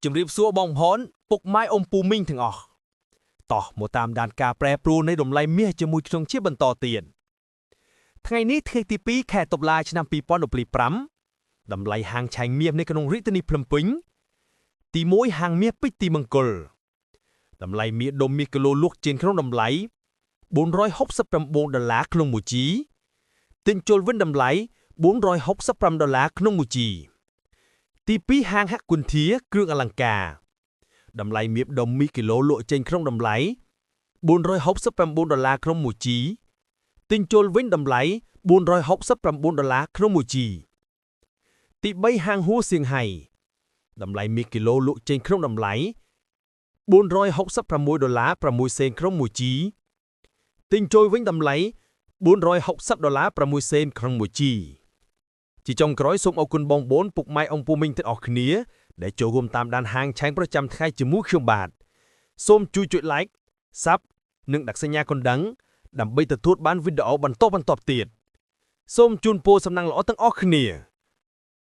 ជំរាបសួរបងប្អូនពុកម៉ែអ៊ំពូមីងទាំងអស់តោះមកតាមដានការប្រែប្រួលនៃតម្លៃមាសជាមួយខ្ញុំជាបន្តទៀតថ្ងៃនេះថ្ងៃទី2ខែតុលាឆ្នាំ2025តម្លៃហាងឆេងមាសនៅក្នុងរាជធានីភ្នំពេញទី1ហាងមាសពេជ្រទីមង្គលតម្លៃមាសដុំមាសគីឡូលក់ចេញក្នុងតម្លៃ469ដុល្លារក្នុងមួយជីទិញចូលវិញតម្លៃ465ដុល្លារក្នុងមួយជី ទី2ហាងហាក់គុន្ធាគ្រឿងអលង្ការតម្លៃមាសដុំ1គីឡូលក់ចេញក្នុងតម្លៃ469ដុល្លារក្នុងមួយជីទិញចូលវិញតម្លៃ469ដុល្លារក្នុងមួយជីទី3ហាងហួសៀងហៃតម្លៃមាសគីឡូលក់ចេញក្នុងតម្លៃ466ដុល្លារ6សេនក្នុងមួយជីទិញចូលវិញតម្លៃ460ដុល្លារ6សេនក្នុងមួយជី ជាចុងក្រោយសូមអរគុណបងប្អូនពុកម៉ែអង្គពូមីងទាំងអស់គ្នាដែលចូលរួមតាមដានហាងឆេងប្រចាំថ្ងៃជាមួយខ្ញុំបាទសូមជួយចុច like Sub និងដាក់សញ្ញាកណ្ដឹងដើម្បីទទួលបានវីដេអូបន្តបន្តទៀតសូមជូនពរសំណាងល្អទាំងអស់គ្នា។